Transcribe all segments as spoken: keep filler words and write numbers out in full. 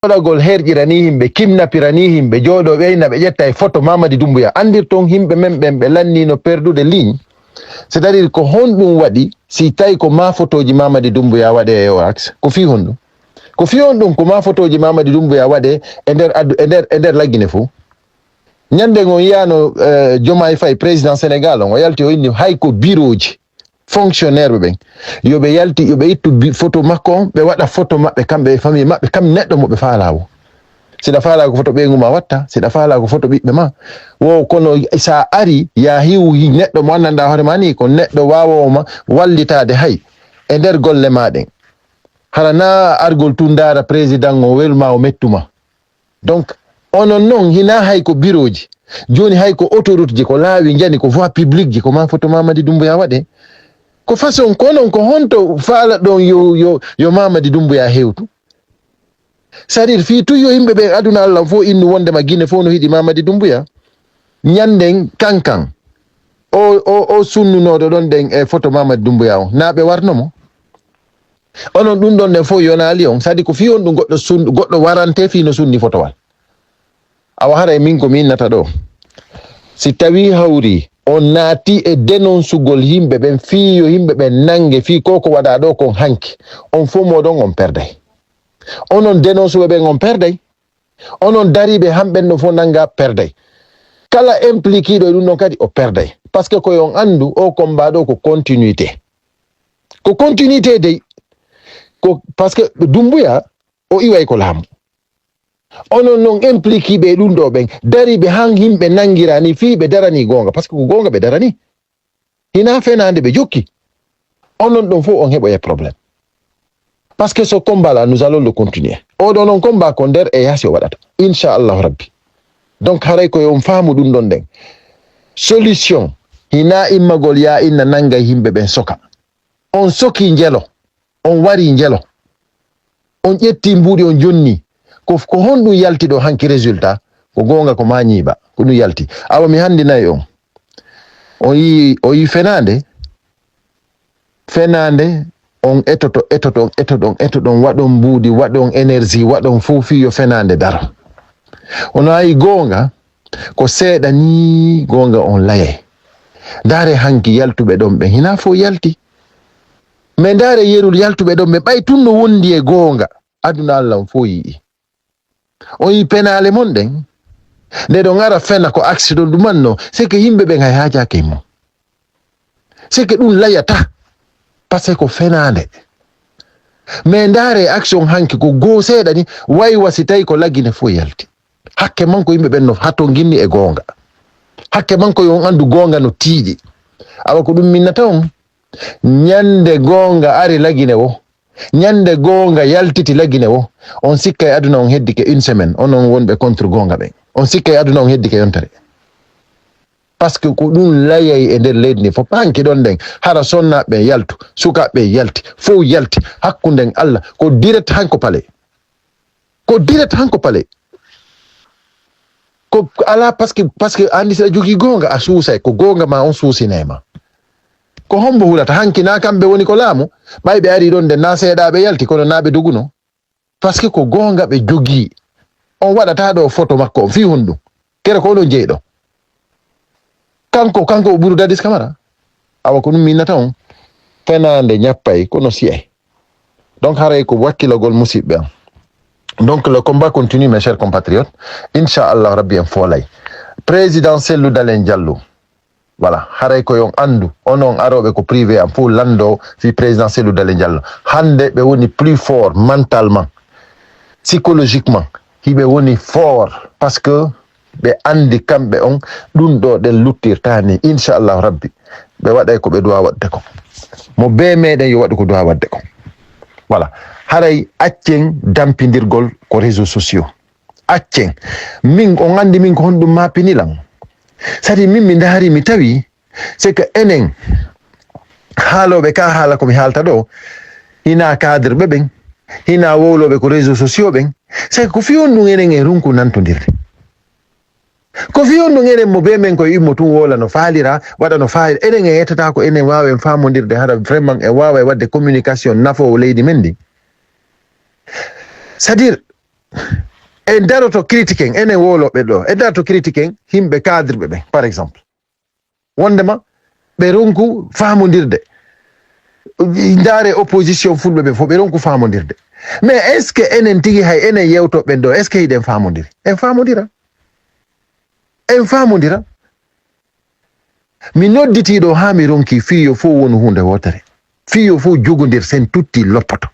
Joɗagol herƴirani himɓe, kidnapirani himɓe, jooɗo ɓeyna ɓe ƴetta e photo Mamadi Doumbouya. Andir toon himɓe men ɓen ɓe lanniino perdude ligne. C'est-à-dire ko honɗum waɗi si tawi ko ma photoji Mamadi Doumbouya waɗe e o axe? Ko fii honɗum? Ko fii honɗum ko ma photoji Mamadi Doumbouya waɗe e nder addu-, e nder, e nder Laguinée fof? Ñande ngon yiyaano, eh, Diomaye Faye, président Sénégal on, o yalti o inni hay ko biroji fonctionnaire ɓe ɓen, yo ɓe yalti, yo ɓe ittu bi-, photo makko on, ɓe waɗa photo maɓɓe kamɓe e famille maɓɓe, kam neɗɗo mo ɓe faalaa wo. Siɗa faalaa ko photo ɓeyngu ma watta, siɗa faalaa ko photo ɓiɓɓe ma. Wo kono sa ari, ya hiw hi-, neɗɗo mo anndanɗaa hoore ma ni, ko neɗɗo waawoowo ma wallitaade hay e nder golle ma ɗen. Hara na argol tun ndaara président o welu ma o mettu ma. Donc, onon non hina hay ko biroji. Joni hay ko autoroute ji, ko laawi njani, ko voie publique ji, ko ma photo Mamadi Doumbouya waɗe. Ko façon, ko non ko honto faala ɗon yo, yo, yo Mamadi Doumbouya hewtu? C'est-à-dire, fii tun yo yimɓe ɓe aduna Allah fof innu wondema Guinée fof no hiɗi Mamadi Doumbouya. Ñanden kankan, o, o, o sunnunooɗo ɗon ɗen e photo Mamadi Doumbouya on, na ɓe warno mo? Onon ɗum ɗon ɗen fof yonaali on, sadi ko fii on ɗum goɗɗo sun-, goɗɗo warante fii no sunni fotowal. Awa haray min ko mi innata ɗo, si tawii hawri on naati e denonsugol yimɓe ɓen fii yo yimɓe ɓen nannge fii ko ko waɗaa ɗo kon hanki, on fof mooɗon on perday. Onon denonsuɓe ɓen on perday. Onon dariiɓe han ɓen ɗon fof nannga perday. Kala implikiiɗo e ɗum ɗon kadi o perday. Parce que ko yo on anndu o combat ɗo ko continuité. Ko continuité dey. Ko parce que Doumbouya o iway ko laamu. Onon non implikiiɓe e ɗum ɗo ɓen, dariiɓe han yimɓe nanngira ni fii ɓe darani goonga, parce que ko goonga ɓe darani. Hina fenaande ɓe jokki. Onon ɗon fof on heɓoya problème. Parce que ce combat-là, nous allons le continuer. Oɗo non combat ko nder e yaasi o waɗata. Inchallahu Rabbi. Donc haray ko yo on faamu ɗum ɗon ɗen. Solution, hina immagol ya inna nannga yimɓe ɓen soka. On soki njelo, on wari njelo. On ƴetti mbuuɗi on jonni. Ko, ko honɗum yalti ɗo hanki résultat? Ko goonga ko ma ñiiɓa, ko ɗum yalti. Awa mi hanndinay on. On yii, o yii fenaande? Fenaande, on etoto, etoto, on etoto, on etoto, on waɗon mbuuɗi, waɗon énergie, waɗon fof fii yo fenaande daro. Ono ayi goonga, ko seeɗa nii goonga on layay. Ndaare hanki yaltuɓe ɗon ɓen, hinaa fof yalti. Mais ndaare yerul yaltuɓe ɗon ɓen, ɓay tun no wondi e goonga, aduna Allah on fof yi'i. On yi penaale mon ɗen. Nde ɗon ara fena ko accident ɗumanno, c'est que yimɓe ɓen hay haajaaki e mum. C'est que ɗum layata, parce que ko fenaande. Mais ndaare action hanki ko goo seeɗa ni, waywa si tawi ko Lagine fof yalti. Hakke man ko yimɓe ɓen no hatonginni e goonga. Hakke man ko yo on anndu goonga no tiiɗi. Awa ko ɗum minnata on. Ñande goonga ari Lagine wo. Ñande goonga yaltiti Lagine wo. On sikka e aduna on heddike une semaine. Onon wonɓe contre goonga ɓen. On sikka e aduna on heddike yontere. Parce que ko ɗum layay e nder leydi ndi fof. Hanki ɗon ɗen. Hara sonnaaɓe ɓen yaltu. Sukaaɓe ɓen yalti. Fof yalti. Hakkunden Allah. Ko direct hanko pale. Ko direct hanko pale. Ko, ko alaa, parce que, parce que anndi si a jogii goonga, a suusay. Ko goonga ma on suusinay ma. Ko hombo hulata? Hanki na kamɓe woni ko laamu? Ɓay ɓe ari ɗon nde na seeɗaaɓe yalti, kono na ɓe doguno. Parce que ko goonga ɓe jogii. On waɗata ɗo photo makko on fii honɗum? Kere ko onon jeyɗo. Kanko, kanko o ɓuru Dadis Camara. Awa ko ɗum minnata on. Fenaande ñappay, kono siyay. Donc haray ko wakkilagol musiɓɓe am. Donc le combat continue, mes chers compatriotes. Inchallah Rabbi en foolay. Président Cellou Dalein Diallo. Voilà, haray ko yon anndu, onon arooɓe ko privé am fof lanndo fii président Cellou Dalein Diallo. Hannde ɓe woni plus fort mentalement, psychologiquement, hiɓe woni fort parce que ɓe anndi kamɓe on ɗum ɗo ɗen luttirta ni. Inchallahu Rabbi, ɓe waɗay ko ɓe duwa waɗde ko. Mo bee meɗen yo waɗu ko duwa waɗde ko. Voilà, haray accen dampindirgol ko réseaux sociaux. Accen. Min, on anndi min ko honɗum maapini lan. Sadi min mi ndaari mi tawi, c'est que enen haalooɓe ka haala ko mi haalta ɗo, hina cadre ɓe ɓen, hina wowlooɓe ko réseaux sociaux ɓen, c'est que ko fii honɗum enen e runku nantondirde. Ko fii honɗum enen mo bee men ko e immo tun wowla no faalira, waɗa no faalira. Enen en ettata ko enen waawa en faamondirde hara vraiment en waawa e waɗde communication nafoowo leydi men ndi. C'est-à-dire, En daroto critique en, enen wowloɓe ɗo, en daroto critique en, yimɓe cadre ɓe ɓen, par exemple. Wondema ɓe ronku faamondirde. Ndaare opposition fulɓe ɓe fof, ɓe ronku faamondirde. Mais est-ce que enen tigi, hay enen yewtoɓe ɓen ɗo, est-ce que hiɗen faamondiri? En faamondira. En faamondira. Mi nodditi ɗo haa mi ronki fii yo fof wonu huunde wootere. Fii yo fof jogondir, sen tutti loppoto.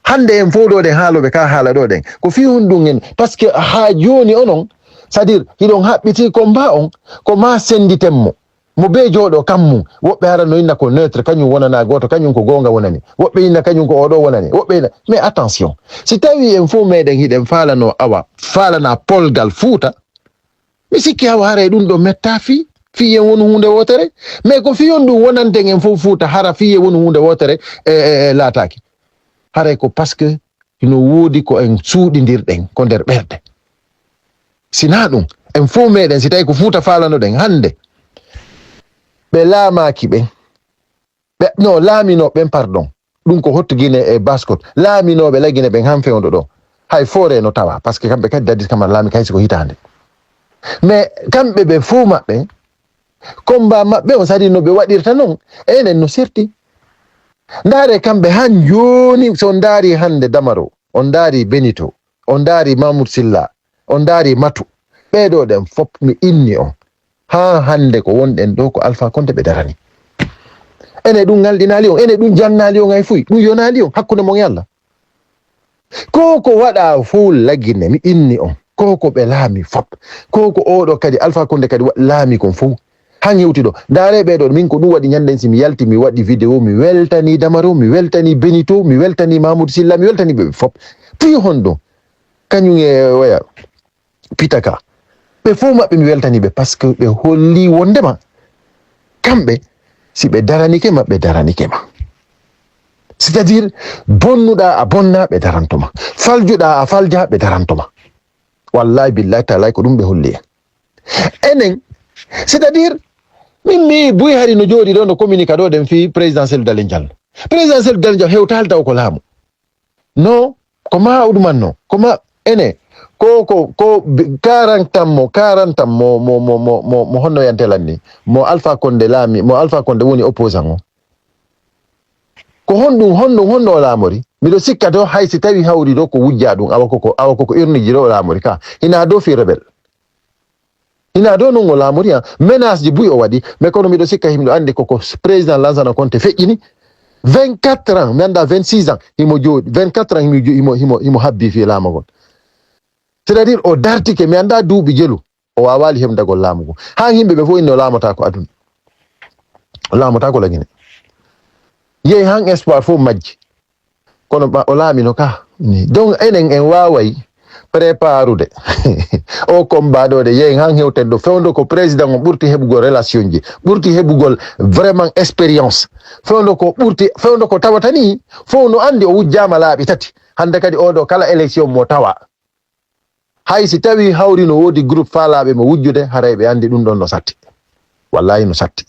Hannde en fof ɗo ɗen haalooɓe ka haala ɗo ɗen. Ko fii honɗum en? Parce que haa jooni onon, c'est-à-dire, hiɗon haɓɓiti combat on, ko maa sennditen mo. Mo bee jooɗo kam mum. Woɓɓe hara no inna ko neutre, kañum wonana gooto, kañum ko goonga wonani. Woɓɓe inna kañum ko oɗo wonani. Woɓɓe inna, mais attention. Si tawi en fof meɗen hiɗen faalano awa, faalana polgal Fuuta, mi sikki awa haray ɗum ɗo metta fii, fii en wonu huunde wootere. Mais ko fii on ɗum wonanten en fof Fuuta, hara fii en wonu huunde wootere, e, e, e laataaki. Haray ko parce que hino woodi ko en suuɗindirɗen ko nder ɓerɗe. Si naa ɗum, en fof meɗen, si tawi ko Fuuta faalanoɗen hannde, ɓe laamaaki ɓen, ɓe, no, laaminooɓe ɓen, pardon. Ɗum ko hottu Gine e Baskot. Laaminooɓe la Gine ɓen han fewndo ɗo. Hay foore no tawa, parce que kamɓe kadi dadit kamar laami kay siko hitaande. Mais kamɓe ɓe fof maɓɓe, combat maɓɓe on, c'est-à-dire no ɓe waɗirta non, enen no serti. Ndaare kamɓe han jooni, so on ndaari hannde Damaro, on ndaari Benito, on ndaari Mamoud Silla, on ndaari Matu. Ɓeeɗo ɗen fof mi inni on. Haa hannde ko wonɗen ɗo ko Alpha Condé ɓe darani. Ene ɗum ŋalɗinaali on, ene ɗum jannaali on hay fuy, ɗum yonaali on hakkunde mon e Allah. Ko ko waɗa fof la Gine, mi inni on. Ko ko ɓe laami fof. Ko ko oɗo kadi, Alpha Condé kadi wa-, laami kon fof. Han hewti ɗo. Ndaare ɓeeɗo, min ko ɗum waɗi ñanden si mi yalti, mi waɗi vidéo, mi weltani Damaro, mi weltani Benito, mi weltani Mamoud Silla, mi weltani ɓe fof. Fii honɗum? Kañum e oya Pitaka. Ɓe fof maɓɓe mi weltani ɓe parce que ɓe holli wondema kamɓe, si ɓe daranike ma, ɓe daranike ma. C'est-à-dire, bonnuɗaa a bonna, ɓe darantoma. Faljuɗaa a falja, ɓe darantoma. Wallahi, billahi, taalahi, ko ɗum ɓe holli en. Enen, c'est-à-dire, min mi buy hari no jooɗi ɗo no communiqué ɗo ɗen fii président Cellou Dalein Diallo. Président Cellou Dalein Diallo hewtaali taw ko laamu. No, ko ma uɗumanno, ko ma ene, ko, ko, ko bi-, quarante ans mo, quarante ans mo, mo, mo, mo, mo, mo honno yantelan ni, mo Alpha Condé laami, mo Alpha Condé woni opposant o. Ko honɗum, honɗum, honno o laamori? Miɗo sikka to hay si tawi hawri ɗo ko wujja ɗum, awa koko, awa koko irniji ɗo o laamori ka. Hina do fi rebel. Hina do non o laamori, ah. Menace ji buy o waɗi, mais kono miɗo sikka himɗo andi koko président Lansana Conté feƴƴini. Vingt-quatre ans, mi anda vingt-six ans, himo jooɗi. Vingt-quatre ans himo jo-, himo, himo, himo habbi fi laamagol. C'est-à-dire o dartike, mi anda duuɓi jelu. O waawaali heɓdagol laamu ngu. Haa yimɓe ɓe fof inni o laamotaako aduna. O laamotaako la Gine. Yehi han espoir fof majji. Kono ɓa-, o laamino ka. Ni. Donc, enen en waaway préparude o combat ɗo de. Yehi han hewten ɗo. Fewndo ko président o ɓurti heɓugol relation ji. Ɓurti heɓugol vraiment expérience. Fewndo ko ɓurti, fewndo ko tawata ni. Fof no andi o wujjaama laaɓi tati. Hannde kadi oɗo kala élection mo tawa. Hay si tawi hawri no woodi groupe faalaaɓe mo wujjude, haray ɓe anndi ɗum ɗon no satti. Wallahi no satti.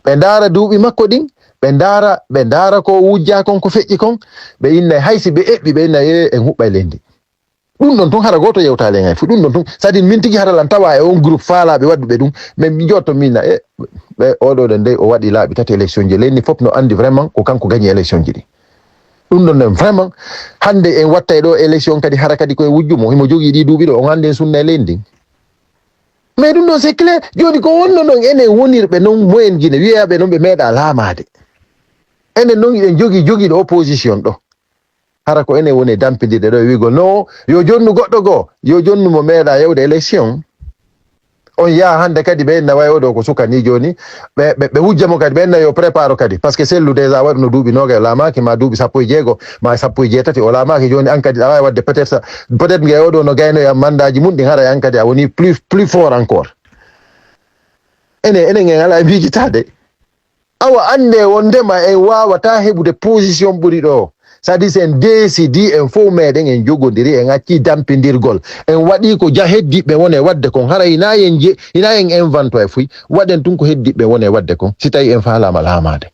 Ɓe ndaara duuɓi makko ɗin, ɓe ndaara, ɓe ndaara ko wujjaa kon, ko feƴƴi kon, ɓe innay, hay si ɓe eɓɓi, ɓe innay, "Ee, en huɓɓay leydi." Ɗum ɗon tun hara gooto yewtaali en hay fu, ɗum ɗon tun. C'est-à-dire min tigi hara lan tawa e on groupe faalaaɓe waɗuɓe ɗum, mais mi jotto min na, e, ɓe, oɗo ɗen dey, o waɗi laaɓi tati élection ji. Leydi fof no anndi vraiment ko kanko gañi élection ji ɗi. Ɗum ɗon nen vraiment, hannde en wattay ɗo élection kadi hara kadi koye wujju mo, himo jogii ɗi duuɓi ɗo, on hannde en sunna e leydi ndin. Mais ɗum ɗon c'est clair, jooni ko wonno noon enen wonirɓe noon moyen Gine, wiyaaɓe noon ɓe meeɗa laamaade. Enen noon eɗen jogii jogiiɗo opposition ɗo. Hara ko enen woni e dampindirde ɗo e wiigol no, yo jonnu goɗɗo goo, yo jonnu mo meeɗa yewde élection. On yaha hannde kadi ɓe inna way oɗo ko suka ni jooni, ɓe, ɓe, ɓe wujja mo kadi, ɓe inna yo préparo kadi, parce que Sellu déjà waɗuno duuɓi noogay o laamaaki, ma duuɓi sappo e jeego, ma sappo e jeetati o laamaaki, jooni an kadi aɗa waawi waɗde peut-être sa, peut-être nge oɗo no gaynoya mandaaji mum ɗin, haray an kadi a woni plus, plus fort encore. Enen, enen en alaa e miijitaade. Awa annde wondema en waawataa heɓude position ɓuri ɗo. C'est-à-dire si en décidi en fof meɗen en jogodiri, en acci dampindirgol. En waɗi ko ja heddiɓe woni e waɗde kon. Hara hina en je-, hina en invento e fuy. Waɗen tun ko heddiɓe woni e waɗde kon. Si tawi en faalaama laamaade.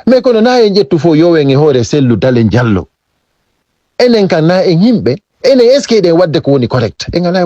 Mais kono na en ƴettu fof yo en e hoore Sellu Dalein Diallo. Enen kan na en yimɓe. Enen, est-ce que eɗen waɗde ko woni correct? En alaa e